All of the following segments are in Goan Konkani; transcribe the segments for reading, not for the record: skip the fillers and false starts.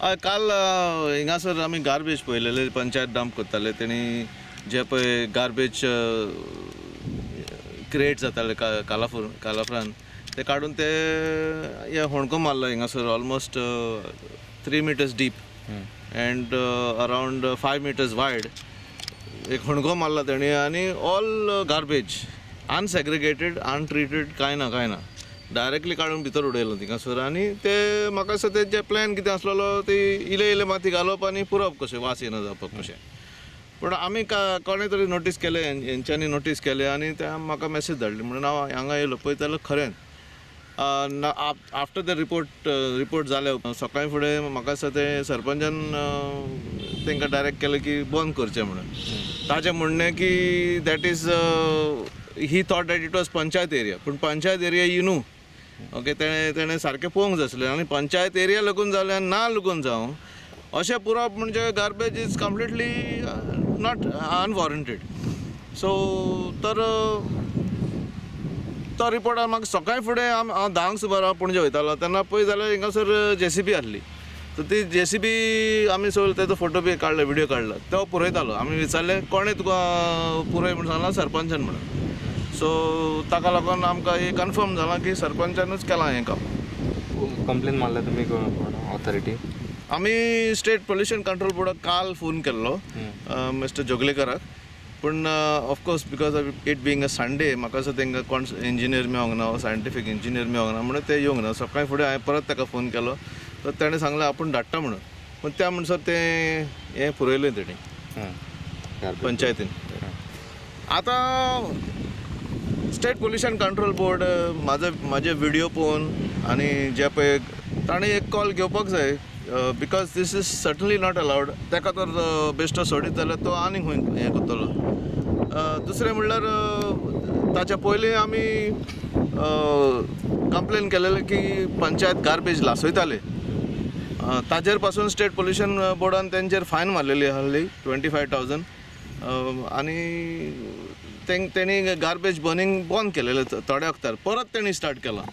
हय, काल हिंगासर आमी गार्बेज पळयलेले. पंचायत डंप करताले. तेणी जे पळय गार्बेज क्रिएट जाताले कालापूर कालाफरान, ते काडून ते हे होणको मारलो हिंगासर, almost 3 meters deep and around 5 meters wide एक होणको मारला तेणी. आनी ऑल गार्बेज अनसेग्रिगेटेड, अनट्रिटेड, कांय ना, कांय ना, डायरेक्टली काडून भितर उडयलो थिंगासर. आनी ते म्हाका दिसता तेंचे प्लॅन कितें आसलेलो, ती इले इले माती घालप आनी पुरोवप कशें, वास येना जावपाक कशें. पूण आमी कोणें तरी नोटीस केलें, हेंच्यांनी नोटीस केलें आनी ते म्हाका मॅसेज धाडली. म्हणून हांव हांगा येयलो. पळयत जाल्यार खरेंच आफ्टर the report, report जाले सकाळी फुडें म्हाका दिसता तें सरपंचान तांकां डायरेक्ट केलें की बंद करचें म्हणून. ताचें म्हणणें की that is he thought that it was panchayat area, पूण पंचायत एरिया ही न्हू. ओके, तेणें सारकें पळोवंक जाय आसलें. आनी पंचायत एरिया लागून जालें आनी ना लागून जावं, अशें पुरोवप म्हणजे garbage is completely not unwarranted. So तर तो रिपोर्ट म्हाका सकाळी फुडें, हांव 10क सुमार हांव पणजे वयतालो तेन्ना पळय जाल्यार हिंगासर जेसीबी आसली. तर ती जेसीबी आमी सगळे तेजो फोटो बी काडलो, व्हिडियो काडलो. तो पुरयतालो. आमी विचारलें, कोणें तुका पुरय म्हूण सांगलां? सरपंचान म्हणून. सो ताका लागून आमकां हें कन्फर्म जालां की सरपंचानूच केलां हें काम. कंप्लेन मारल्या तुमी ऑथॉरिटी? आमी स्टेट पोल्युशन कंट्रोल बोर्डाक काल फोन केल्लो मिस्टर जोगलेकराक. पूण of course, because of it being a Sunday, म्हाका दिसता तांकां कोण इंजिनियर मेळोंक ना, सायंटिफीक इंजिनियर मेळोंक ना म्हणून ते येवंक ना. सकाळी फुडें हांवें परत ताका फोन केलो तर ताणें सांगलें आपूण धाडटा म्हणून. पूण त्या म्हणसर तें हें पुरयलें तेणी पंचायतीन. आतां स्टेट पोल्युशन कंट्रोल बोर्ड म्हाजे व्हिडियो पळोवन आनी जे पळय ताणें एक कॉल घेवपाक जाय, because this is certainly not allowed. ताका तर बेश्टो सोडीत जाल्यार तो आनी खंय हें करतलो. दुसरें म्हणल्यार ताच्या पयलीं आमी कंप्लेन केलेलें की पंचायत गार्बेज लासयताले. ताजेर पासून स्टेट पोल्युशन बोर्डान तेंचेर फायन मारलेली आहली 25,000 आनी तेणी गार्बेज बर्निंग बंद केलेलें थोड्या वखतार. परत तेणी स्टार्ट केलां.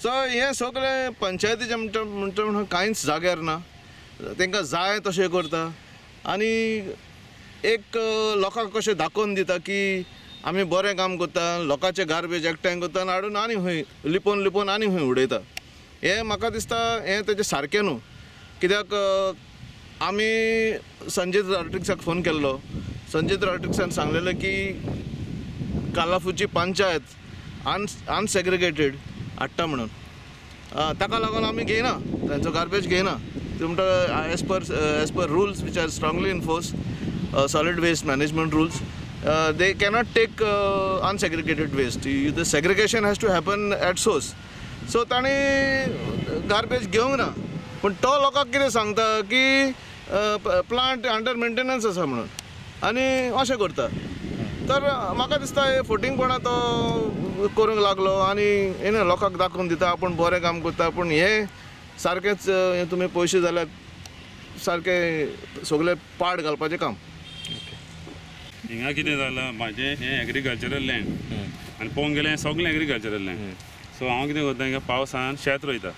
सो हें सगळें पंचायतीचें म्हणटा म्हणटा म्हणून कांयच जाग्यार ना. तांकां जाय तशें करता आनी एक लोकांक कशें दाखोवन दिता की आमी बरें काम करता. लोकांचें गार्बेज एकठांय करता आनी हाडून आनी खंय लिपोवन लिपोवन आनी खंय उडयता. हें म्हाका दिसता हें तेजें सारकें न्हू, कित्याक आमी संजीत रॉड्रिक्साक फोन केल्लो. संजीत रॉड्रिक्सान सांगलेलें की कालाफूची पंचायत अनसेग्रिगेटेड हाडटा म्हणून. ताका लागून आमी घेयना, तांचो गार्बेज घेयना. ते म्हणटा as per rules which are strongly enforce, solid waste management rules, they cannot take unsegregated waste. The segregation has to happen at source. So तांणी गार्बेज घेवंक ना. पूण तो लोकांक कितें सांगता की प्लांट अंडर मेंटेनन्स आसा म्हणून आनी अशें करता. तर म्हाका दिसता हे फटींगपणां तो करूंक लागलो आनी हे न्हू, लोकांक दाखोवन दिता आपूण बरें काम करता. पूण हें सारकेंच हें तुमी पयशे जाल्यार सारकें सगळें पाड घालपाचें काम. हिंगा कितें जालां, म्हाजें हें एग्रीकल्चरल लँड आनी पळोवंक गेल्यार हें सगळें एग्रीकल्चरल लँड. सो हांव कितें करता, हिंगा पावसान शेत रोयता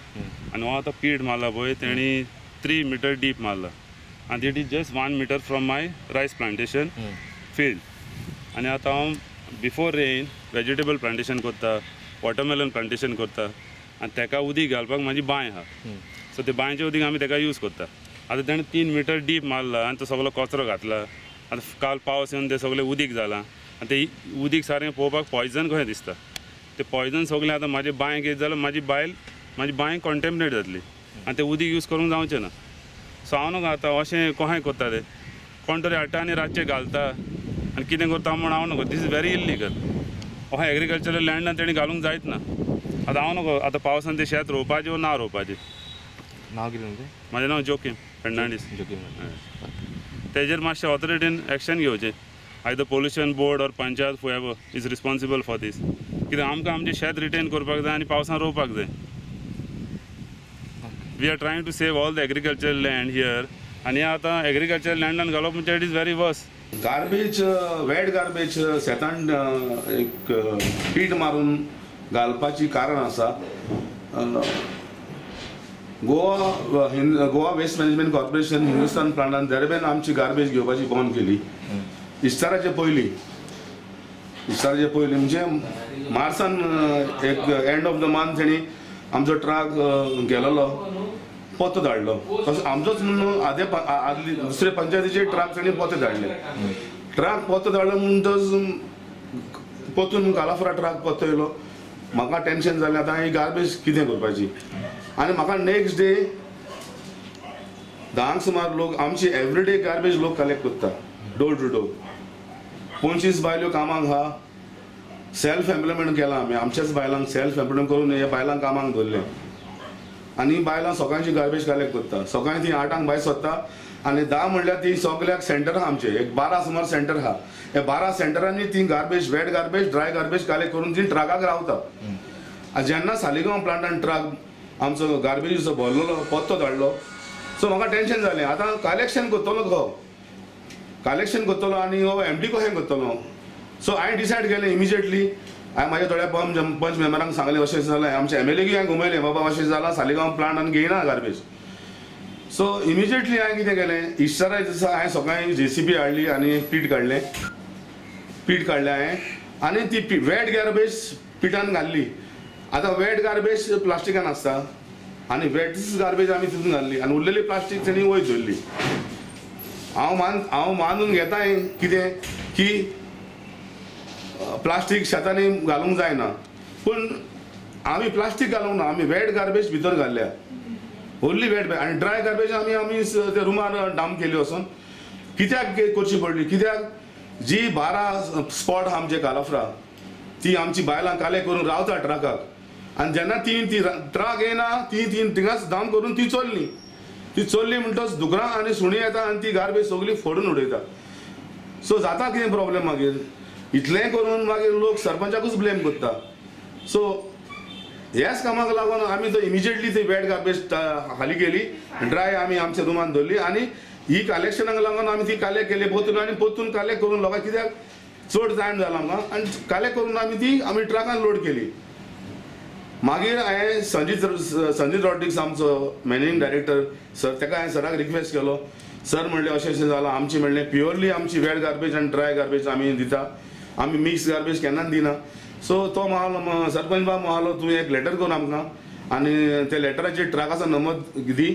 आनी हो आतां पीट मारला पळय, तेणी 3 मिटर डीप मारला आनी it is just 1 meter from my rice plantation field. आनी आतां हांव बिफोर रेन वेजिटेबल प्लांटेशन करता, वॉटरमेलन प्लांटेशन करता आनी ताका उदीक घालपाक म्हाजी बांय आहा. सो ते बांयचें उदीक आमी ताका यूज करता. आतां तेणें 3 मिटर डीप मारला आनी तो सगळो कचरो घातला. आतां काल पावस येवन तें सगळें उदीक जालां आनी तें उदीक सारकें पळोवपाक पॉयजन कशें दिसता. तें पॉयजन सगळें आतां म्हाजे बांयक येत जाल्यार म्हाजी बांय कॉन्टेमिनेट जातली आनी तें उदीक यूज करूंक जावचें ना. सो हांव न्हू आतां अशें कशें करता ते, कोण तरी हाडटा आनी रातचें घालता आनी कितें करता म्हूण हांव नको. This is very illegal. अशें एग्रीकल्चरल लँडान तेणी घालूंक जायत ना. आतां हांव नको, आतां पावसान तें शेत रोवपाचें वो ना रोवपाचें? नांव कितें तुमचें? म्हाजें नांव जोकीम फेर्नांडीस. जोकीम. तेजेर मातशें ऑथॉरिटीन एक्शन घेवचें, either pollution board or panchayat, whoever is responsible for this. कित्याक आमकां आमचें शेत रिटेन करपाक जाय आनी पावसान रोवपाक जाय. We are trying to save all the agriculture land here आनी आतां एग्रीकल्चर लँडान घालप म्हणजे it is very worse. Garbage, wet garbage शेतान एक पीट मारून घालपाची कारण आसा. Goa Goa waste management corporation Hindustan प्लांटान दरम्यान आमची गार्बेज घेवपाची बंद केली. इस्ताराचे पयलीं म्हणजे मार्सान एक एंड ऑफ the month तेणी आमचो ट्रक गेलेलो पोतो धाडलो. तसो आमचोच म्हणून आदे आदली दुसरे पंचायतीचे ट्रक तेणी पोते धाडले. ट्रक पोतो धाडलो म्हणटच पोतून कालाफरा ट्रक पोतो येयलो. म्हाका टेन्शन जालें आतां ही गार्बेज कितें करपाची. आनी म्हाका नेक्स्ट डे 10 सुमार लोक आमची एवरीडे गार्बेज लोक कलेक्ट करता डोर टू डोर. 25 बायल्यो कामाक आहा. सेल्फ एम्प्लॉयमेंट केलां आमी, आमच्याच बायलांक सेल्फ एम्प्लॉयमेंट करून हे बायलांक कामाक दवरलें. आनी बायलां सकाळची गार्बेज कलेक्ट करता. सकाळी ती 8 भायर सरता आनी 10 म्हणल्यार ती सगल्याक सेंटर आहा आमचे, एक 12 सुमार सेंटर आहा. ह्या 12 सेंटरांनी ती garbage wet garbage dry garbage collect करून ती ट्रकाक रावता. आनी जेन्ना सालिगांव प्लांटान ट्रक आमचो गार्बेजीचो भरलेलो पत्तो धाडलो, सो म्हाका टेन्शन जालें आतां कलेक्शन करतलो खो, कलेक्शन करतलो आनी हो एमटी कशें करतलो. सो हांवें डिसायड केलें इमिजिएटली. हांवें म्हाज्या थोड्या पंच मेंबरांक सांगलें अशें जालें, आमच्या एमएलएकूय हांवें घुमयलें बाबा अशें जालां सालिगांव प्लांट आनी घेयना गार्बेज. सो इमिजिएटली हांवें कितें केलें, इस्टरा दिसा हांवें सकाळीं जेसीबी हाडली आनी पीठ काडलें, हांवें आनी ती वेट गार्बेज पिठान घाल्ली. आतां वेट गार्बेज प्लास्टिकान आसता आनी वेट गार्बेज आमी तितून घाल्ली आनी उरलेली प्लास्टीक तेणी वयर धरली. हांव मानून घेता कितें की प्लास्टीक शेतांनी घालूंक जायना, पूण आमी प्लास्टीक घालूंक ना, आमी वेट गार्बेज भितर घाल्ल्या, ओन्ली वेट. आनी ड्राय गार्बेज आमी आमी ते रुमार डंप केली वचून. कित्याक करची पडली, कित्याक जी 12 स्पॉट आहा आमचे कालाफरा ती आमची बायलां काले करून रावता ट्रकाक. आनी जेन्ना ती ट्रक येयना ती थिंगाच डंप करून ती चोरली, म्हणटच दुकरां आनी सुणीं येता आनी ती गार्बेज सगळी फोडून उडयता. सो जाता कितें प्रॉब्लेम मागीर इतलें करून मागीर लोक सरपंचाकूच ब्लेम करता. सो ह्याच कामाक लागून आमी तो इमिजिएटली ती वेट गार्बेज खाली केली, ड्राय आमी आमच्या रुमान दवरली आनी ही कलेक्शनाक लागून आमी ती कलेक्ट केली पोतून आनी पोतून कलेक्ट करून लोकांक कित्याक चड टायम जाला आमकां आनी कलेक्ट करून आमी ती आमी ट्रकान लोड केली. मागीर हांवें संजीत रॉड्रिग्स आमचो मॅनेजींग डायरेक्टर सर, ताका हांवें सराक रिक्वेस्ट केलो, सर म्हणलें अशें अशें जालां आमची, म्हणलें प्युअरली आमची वेट गार्बेज आनी ड्राय गार्बेज आमी दिता, आमी मिक्स गार्बेज केन्नाच दिना. सो तो म्हालो सरपंच बाब म्हालो तूं एक लेटर कर आमकां आनी त्या लेटराचेर ट्रकाचो नंबर दी,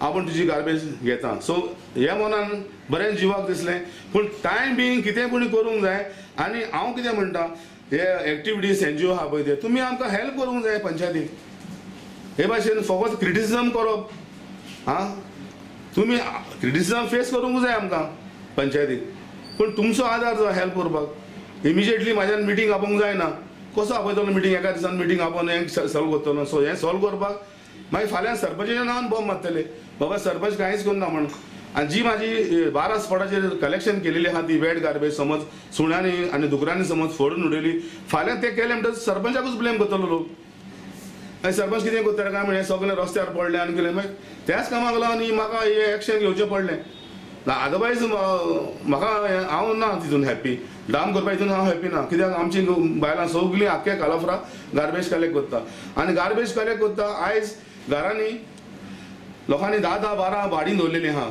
आपूण तुजी गार्बेज घेता. सो हे मनान बरें जिवाक दिसलें, पूण टायम बींग कितें पूण करूंक जाय. आनी हांव कितें म्हणटा, हे एक्टिविटीज एनजीओ आहा पळय ते तुमी आमकां हेल्प करूंक जाय पंचायतीक. हे भाशेन फकत क्रिटिसिजम करप, आं तुमी क्रिटिसिजम फेस करूंक जाय आमकां पंचायतीक, पूण तुमचो आदार जाय हेल्प करपाक. इमिजिएटली म्हाज्यान मिटींग आपोवंक जायना, कसो आपयतलो मिटींग, एका दिसान मिटींग आपोवन हें सॉल्व करतलो. सो हें सॉल्व करपाक मागीर फाल्यां सरपंचाच्या नांवान बॉम्ब मारतले, बाबा सरपंच कांयच करना म्हण. आनी जी म्हाजी 12 स्पॉटाचेर कलेक्शन केलेली आहा ती वेट गार्बेज समज सुण्यांनी आनी दुकरांनी समज फोडून उडयली, फाल्यां तें केलें म्हणटच सरपंचाकूच ब्लेम करतलो लोक. आनी सरपंच कितें करता काय म्हणलें सगळें रस्त्यार पडलें आनी कितें, मागीर त्याच कामाक लागून म्हाका हें एक्शन घेवचें पडलें. अदरवायज म्हाका हांव ना तितून हॅप्पी, डंप करपा हितून हांव हॅप्पी ना, कित्याक आमची बायलां सगळीं आख्खे कालाफरा गार्बेज कलेक्ट करता आनी गार्बेज कलेक्ट करता. आयज घरांनी लोकांनी 10, 10, 12 भाडीं दवरलेलीं आहा,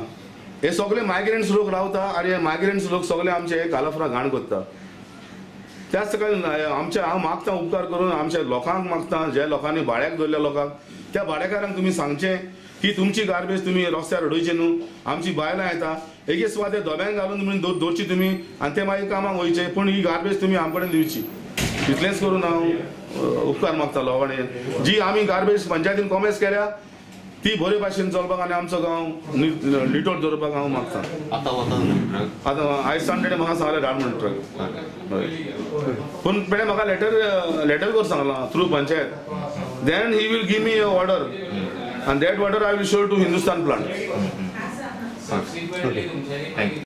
हे सगळे मायग्रंट्स लोक रावता आनी हे मायग्रंट्स लोक सगळे आमचे हे कालाफरा घाण करता. त्याच आमच्या हांव मागता उपकार करून आमच्या लोकांक मागता, ज्या लोकांनी भाड्याक दवरल्या लोकांक, त्या भाडेकारांक तुमी सांगचें की तुमची गार्बेज तुमी रस्त्यार उडोवची न्हू. आमची बायलां येता एके सुवातेर दोब्यांक घालून तुमी दवरची तुमी आनी ते मागीर कामाक वयचे, पूण ही गार्बेज तुमी आम कडेन दिवची. इतलेंच करून हांव उपकार मागता लोकां. जी आमी गार्बेज पंचायतीन कॉमेस केल्या ती बरे भाशेन चलपाक आनी आमचो गांव निटोर दवरपाक हांव मागता. आतां आयज संडे म्हाका सांगलें धाड म्हण ट्रक, पूण पेणे म्हाका लेटर कर सांगलां through panchayat, then he will give me a order and that order I will show to Hindustan plant. Okay, thank you.